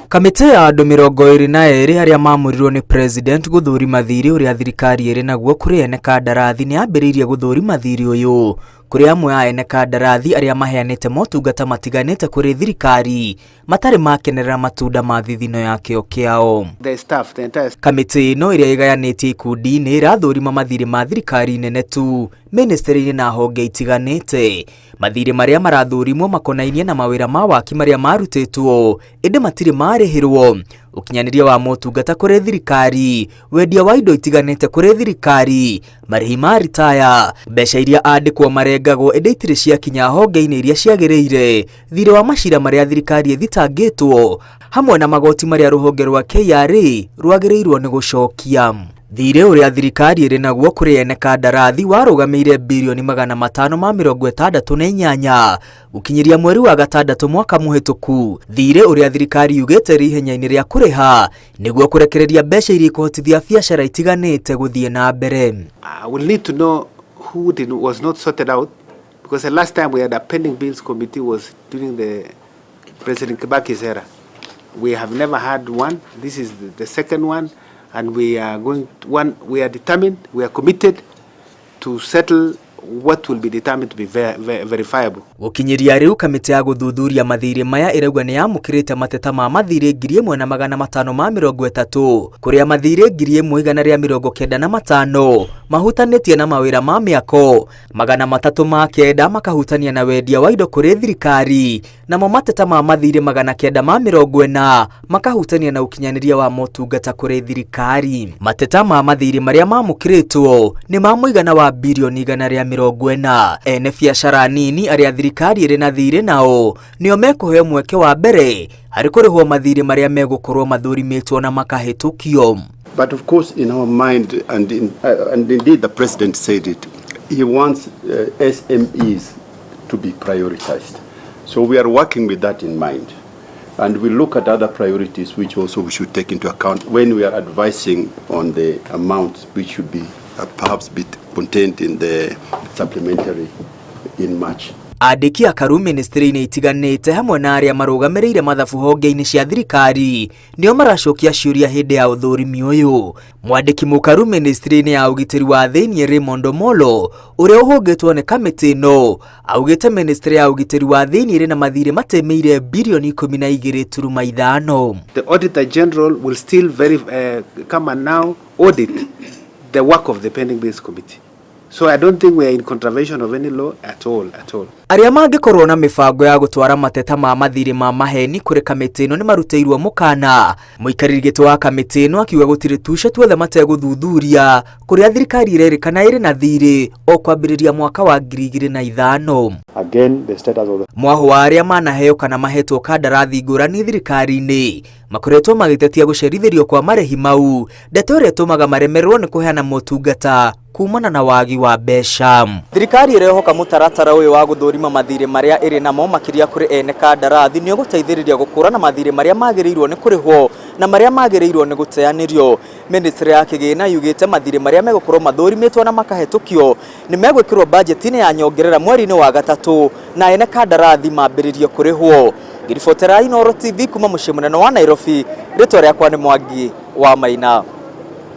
Kamĩtĩ ya andũ 22 arĩa maamũrirwo nĩ President gũthũrima thirĩ ũrĩa thirikari ĩrĩ naguo kũrĩ ene kandarathi nĩ yambĩrĩirie gũthũrima thirĩ ũyũ kũrĩ amwe a ene kandarathi arĩa maheanĩte motungata matiganĩte kũrĩ thirikari matarĩ makenerera matunda ma thithino ya kĩo kĩao. The staff, the entire Kamĩtĩ ĩno ĩrĩa ĩgayanĩtie ikundi-inĩ ĩrathũrima mathirĩ ma thirikari nene tu mĩnĩstĩrĩ-inĩ na honge itiganĩte. Mathirĩ marĩa marathũrimwo makonainie na mawĩra ma waki marĩa marutĩtwo ĩndĩ matirĩ marĩhĩrwo, ũkinyanĩria wa motungata kũrĩ thirikari, wendia wa indo itiganĩte kũrĩ thirikari, marĩhi ma ritaya, mbeca iria andĩkwo marengagwo ĩndĩ itirĩ ciakinya honge-inĩ iria ciagĩrĩire, thirĩ wa macira marĩa thirikari ĩthitangĩtwo, hamwe na magoti marĩa rũhonge rwa KRA rwagĩrĩirwo nĩ gũcokia. Thirĩ ũrĩa thirikari ĩrĩ naguo kũrĩ ene kandarathi warũgamĩire birioni 568 gũkinyĩria mweri wa gatandatũ mwaka mũhĩtũku. Thirĩ ũrĩa thirikari yugĩte ĩrĩ ihenya-inĩ rĩa kũrĩha nĩguo kũrekereria mbeca iria ikũhotithia biacara itiganĩte gũthiĩ na mbere. We'll need to know who was not sorted out, because the last time we had a pending bills committee was during the President Kibaki's era. We have never had one. This is the second one, and we are going to, one. We are determined. We are committed to settle what will be determined to be verifiable. Gũkinyĩria rĩu kamĩtĩ ya gũthuthuria mathirĩ maya ĩrauga nĩ yamũkĩrĩte mateta ma mathirĩ 1530 kũrĩa mathirĩ 1195 mahutanĩtie na mawĩra ma mĩako, 309 makahutania na wendia wa indo kũrĩ thirikari, namo mateta ma mathirĩ 940 makahutania na ũkinyanĩria wa motungata kũrĩ thirikari. Mateta ma mathirĩ marĩa mamũkĩrĩtwo nĩ ma mũigana wa birioni 140. Ene biacara nini arĩa thirikari ĩrĩ na thirĩ nao nĩo mekũheo mweke wa mbere harĩ kũrĩhwo mathirĩ marĩa megũkorwo mathũrimĩtwo na makahĩtũkio. But of course in our mind, and indeed the president said it, he wants SMEs to be prioritized. So we are working with that in mind. And we look at other priorities which also we should take into account when we are advising on the amounts which should be perhaps be contained in the supplementary in March. Andĩki akaru ministry-inĩ itiganĩte hamwe na arĩa marũgamĩrĩire mathabu honge-inĩ cia thirikari nĩo maracokia ciũria hĩndĩ ya ũthũrimi ũyũ. Mwandĩki mũkaru ministry-inĩ ya ũgitĩri wa thĩiniĩ Raymond Omolo ũrĩa ũhũngĩtwo nĩ kamĩtĩ ĩno augĩte ministry ya ũgitĩri wa thĩiniĩ ĩrĩ na mathirĩ matĩmĩire birioni 12.5. The Auditor General will still come and now audit the work of the Pending Bills Committee. So I don't think we are in contravention of any law at all, at all. Arĩa mangĩkorwo na mĩbango ya gũtwara mateta ma mathirĩ ma maheni kũrĩ kamĩtĩ ĩno nĩ marutĩirwo mũkana. Mũikarĩri gĩtĩ wa kamĩtĩ ĩno akiuga gũtirĩ tuce tuothe mategũthuthuria kũrĩa thirikari ĩrerĩkana ĩrĩ na thirĩ o kwambĩrĩria mwaka wa 2005. Again, the status of the Mwaho wa arĩa manaheo kana mahetwo kandarathi ngũrani thirikari-inĩ makoretwo magĩtetia gũcerithĩrio kwa marĩhi mau, ndeto ĩrĩa ĩtũmaga maremererwo nĩ kũheana motungata kumana na wagi wa mbeca. Thirikari ĩrehoka mũtaratara ũyũ wa gũthũrima mathirĩ marĩa ĩrĩ namo makĩria kũrĩ ene kandarathi nĩ ũgũteithĩrĩria gũkũrana mathirĩ marĩa magĩrĩirwo nĩ kũrĩhwo na marĩa magĩrĩirwo nĩ gũteanĩrio. Ministry ya kĩgĩna yugĩte mathirĩ marĩa megũkorwo mathũrimĩtwo na makahĩtũkio nĩ megwĩkĩrwo bajeti-inĩ ya nyongerera mweri-inĩ wa gatatũ na ene kandarathi mambĩrĩrie kũrĩhwo. Ngĩribotera Inooro TV kuma mũciĩ mũnene wa Nairobi, rĩtwa rĩakwa nĩ Mwangi wa Maina.